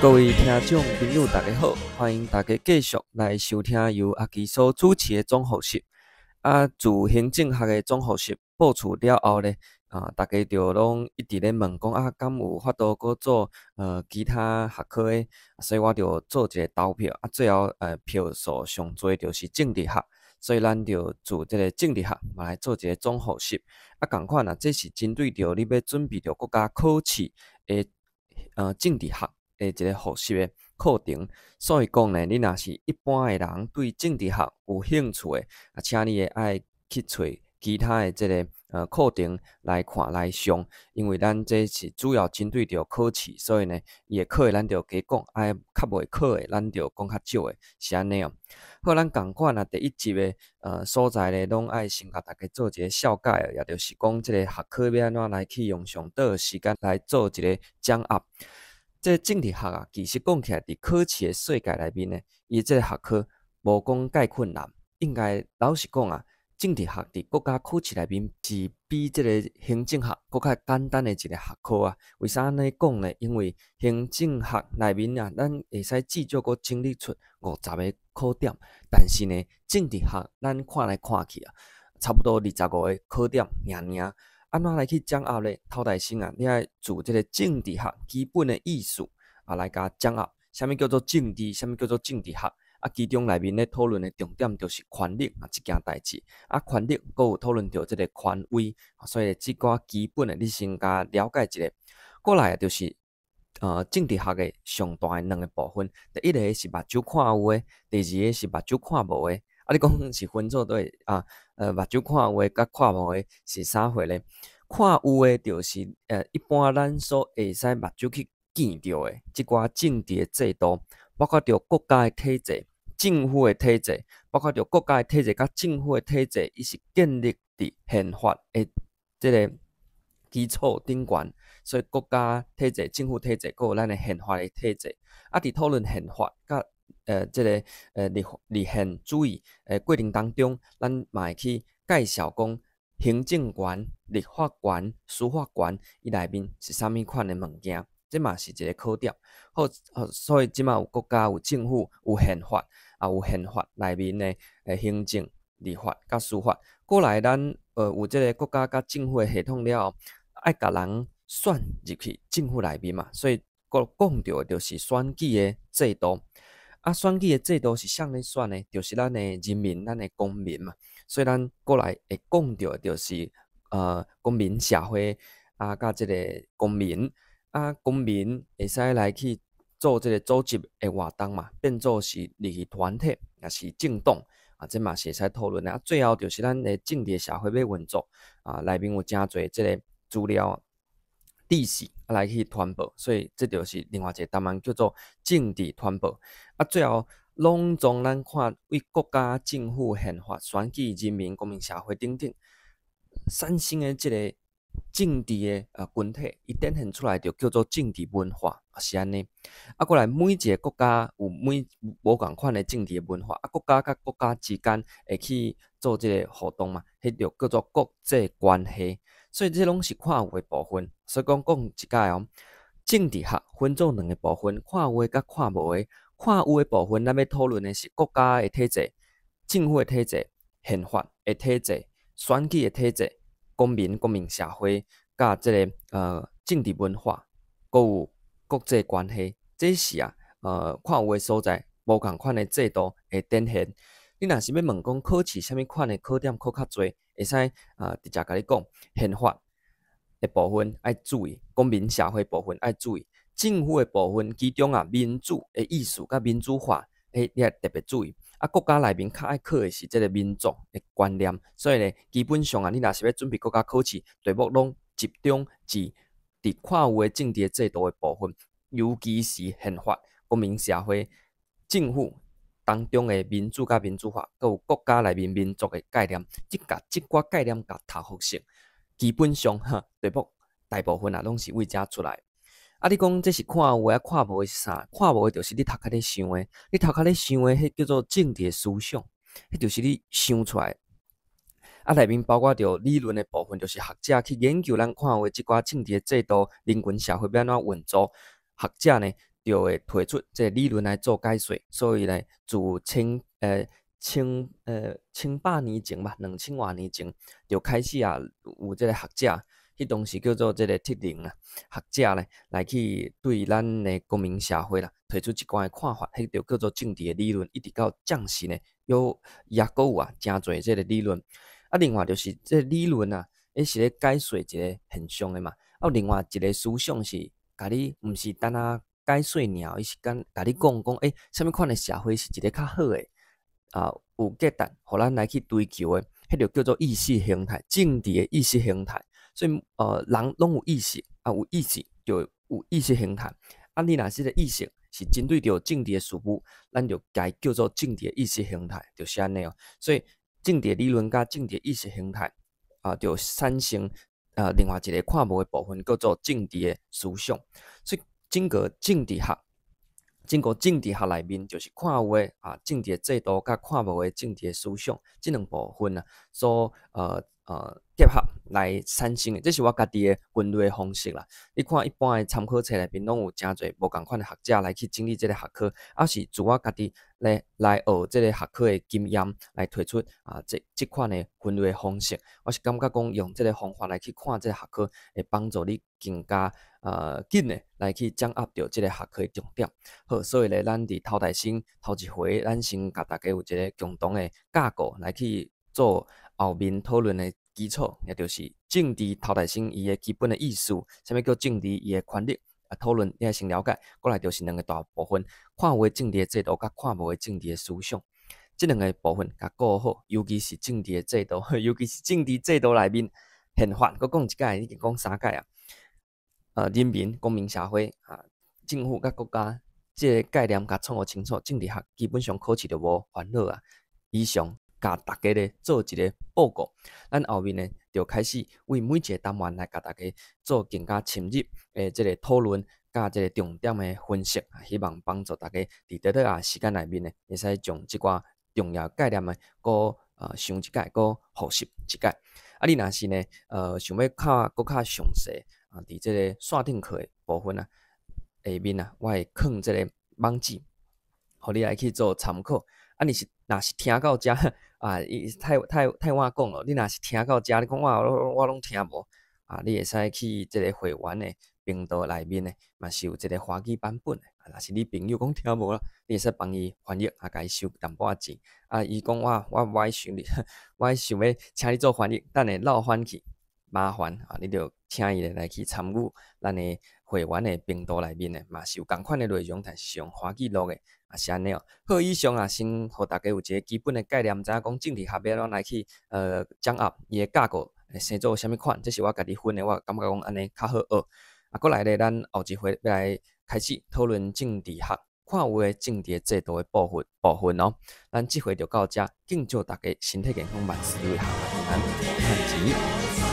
各位聽眾朋友，大家好，歡迎大家繼續來收聽由阿基所主持的總複習。啊，自行政學的總複習播出了後咧，啊，大家就攏一直咧問講啊，敢有法度閣做其他學科的？所以我就做一個投票，啊，最後票數上濟就是政治學，所以咱就自這个政治學嘛來做一個總複習。啊，仝款啊，這是針對著你欲準備著國家考試的政治學的一个複習的課程。所以講呢，你若是一般的人對政治學有興趣的，啊，請你會愛去揣其他的這个課程來看來上，因為咱這是主要針對著考試，所以呢，伊會考的咱就加講，啊，較袂考的咱就講較少的，是按呢哦。好，咱仝款啊，第一集的所在咧，攏愛先共大家做一个紹介，也就是講這个學科欲按怎來去用上短的時間來做一个掌握。這个政治學啊，其實講起來，佇考試的世界內面呢，伊這个學科無講蓋困難，應該老實講啊，政治學佇國家考試內面是比這个行政學閣較簡單的一个學科啊。為啥按呢講呢？因為行政學內面啊，咱會使至少閣整理出50个考點，但是呢，政治學咱看來看去啊，差不多25个考點爾爾。按怎來去掌握咧？頭代先啊，你愛自這个政治學基本的意思啊來共掌握。啥物叫做政治？啥物叫做政治學？啊，其中內面咧討論的重點就是權力啊，這件代誌。啊，權力閣有討論著這个權威，所以這寡基本的你先共了解一下。過來就是政治學的上大的兩个部分，第一个是目睭看有的，第二个是目睭看無的。啊，你講是分做佗啊？目睭看有的佮看無的是啥貨咧？看有的，就是一般咱所會使目睭去見著的這寡政治的制度，包括著國家的體制、政府的體制，包括著國家的體制佮政府的體制，伊是建立佇憲法的這个基礎頂懸，所以國家體制、政府體制，閣有咱的憲法的體制。啊，佇討論憲法佮這个立憲主義的過程當中，咱嘛會去介紹講行政權、立法權、司法權，伊內面是啥物款的物件，這嘛是一个考點。好，所以這馬有國家、有政府、有憲法，啊有憲法內面的行政、立法佮司法。過來咱有這个國家佮政府的系統了後，愛共人選入去政府內面嘛，所以閣講著的就是選舉的制度。啊，選舉的制度是啥咧選的？就是咱的人民，咱的公民嘛。所以咱過來會講著的就是公民社會啊，佮這个公民啊，公民會使來去做這个組織的活動嘛，變做是入去團體，抑是政黨啊，這嘛是會使討論的。啊，最後就是咱的政治社會欲運作啊，內面有誠濟這个資料、知識啊來去傳播，所以這就是另外一个單元叫做政治傳播。啊，最後攏總咱看為國家、政府、憲法、選舉、人民、公民社會等等產生的這个政治的群體，伊展現出來就叫做政治文化，是按呢。啊，過來每一个國家有每無仝款的政治文化，啊，國家佮國家之間會去做這个互動嘛，彼就叫做國際關係。所以這攏是看有的部分。所以講講一擺哦，政治學分做兩个部分，看有的佮看無的。看有的部分，咱欲討論的是國家的體制、政府的體制、憲法的體制、選舉的體制、公民、公民社會，佮這个政治文化，閣有國際關係，這是啊看有的所在，無仝款的制度會展現。你若是欲問講考試啥物款的考點考較濟，會使直接共你講憲法的部分愛注意，公民社會部分愛注意，政府的部分其中啊民主的意思佮民主化，你愛特別注意。啊，國家內面較愛考的是這个民族的觀念，所以呢，基本上啊，你若是欲準備國家考試，題目攏集中佇看有的政治的制度的部分，尤其是憲法、公民社會、政府當中的民主佮民主化，閣有國家內面民族的概念，這共這寡概念共讀予熟，基本上哈，題目大部分啊攏是為遮出來。啊，你講這是看有的，啊看無的是啥？看無的就是你頭殼咧想的，你頭殼咧想的，彼叫做政治的思想，彼就是你想出來。啊，內面包括著理論的部分，就是學者去研究咱看有的這寡政治的制度、人群社會欲按怎運作。學者呢，就會提出這個理論來做解說。所以咧，自千百年前吧，2000外年前就開始啊，有這個學者，彼當時叫做這個鐵靈啊，學者咧來去對咱的國民社會啦，提出一寡的看法，彼就叫做政治的理論，一直到這時呢，有抑閣有啊，誠濟這個理論。啊，另外就是這個理論啊，彼是咧解說一個現象的嘛。啊，另外一個思想是，共你毋是單單解說爾，伊是共共你講講，啥物款的社會是一個較好的，啊，有價值，予咱來去追求的，彼就叫做意識形態，政治的意識形態。所以，人攏有意識，啊，有意識就有意識形態。啊，你若是這個意識是針對著政治的事務，咱就共伊叫做政治的意識形態，就是按呢哦。所以，政治理論佮政治意識形態啊，就產生另外一個看無的部分，叫做政治的思想。所以，整個政治學內面，就是看有的啊政治的制度佮看無的政治的思想，這兩部分啊，所結合來產生的，這是我家己的分類的方式啦。你看一般的參考冊內面，攏有誠濟無仝款的學者來去整理這個學科，抑是自我家己來學這個學科的經驗來提出啊這款的分類方式。我是感覺講用這個方法來去看這個學科，會幫助你更加緊的來去掌握著這個學科的重點。好，所以咧，咱佇頭代先頭一回，咱先共大家有一個共同的架構來去做後面討論的基礎，也就是政治頭代先伊的基本的意思，啥物叫政治，伊的權力啊，討論你愛先了解。過來就是兩個大部分，看有的政治的制度佮看無的政治的思想，這兩個部分共顧好，尤其是政治的制度，尤其是政治制度內面憲法，閣講一擺，已經講三擺啊。人民、公民社會啊，政府佮國家，這個概念共創予清楚，政治學基本上考試就無煩惱啊。以上。共大家咧做一個報告，咱後面呢就開始為每一個單元來共大家做更加深入的這個討論，佮這個重點的分析，希望幫助大家佇短短仔時間內面呢，會使將這寡重要概念呢，閣想一擺，閣複習一擺。啊，你若是呢，想欲較閣較詳細啊，佇這個線頂課的部分啊，下面啊，我會囥這個網址，予你來去做參考。啊，你是若是聽到遮啊，伊太太太晚講咯。你若是聽到遮，你講我攏聽無啊，你會使去這個會員的頻道內面呢，嘛是有一個華語版本的。若是你朋友講聽無啦，你會使幫伊翻譯，啊，共伊收淡薄仔錢。啊，伊講我無愛想你，我愛想欲請你做翻譯，等下落翻去麻煩啊，你就請伊來去參與咱的會員的頻道內面的，嘛是有仝款的內容，但是用華語錄的，也是按呢哦。好，以上啊，先予大家有一個基本的概念，知影講政治學欲按怎來去掌握伊的架構會生做啥物款，這是我家己分的，我感覺講按呢較好學。啊，過來咧，咱後一回欲來開始討論政治學，看有的政治制度的部分哦。咱這回就到遮，敬祝大家身體健康，萬事如意，闔家平安，無趁錢。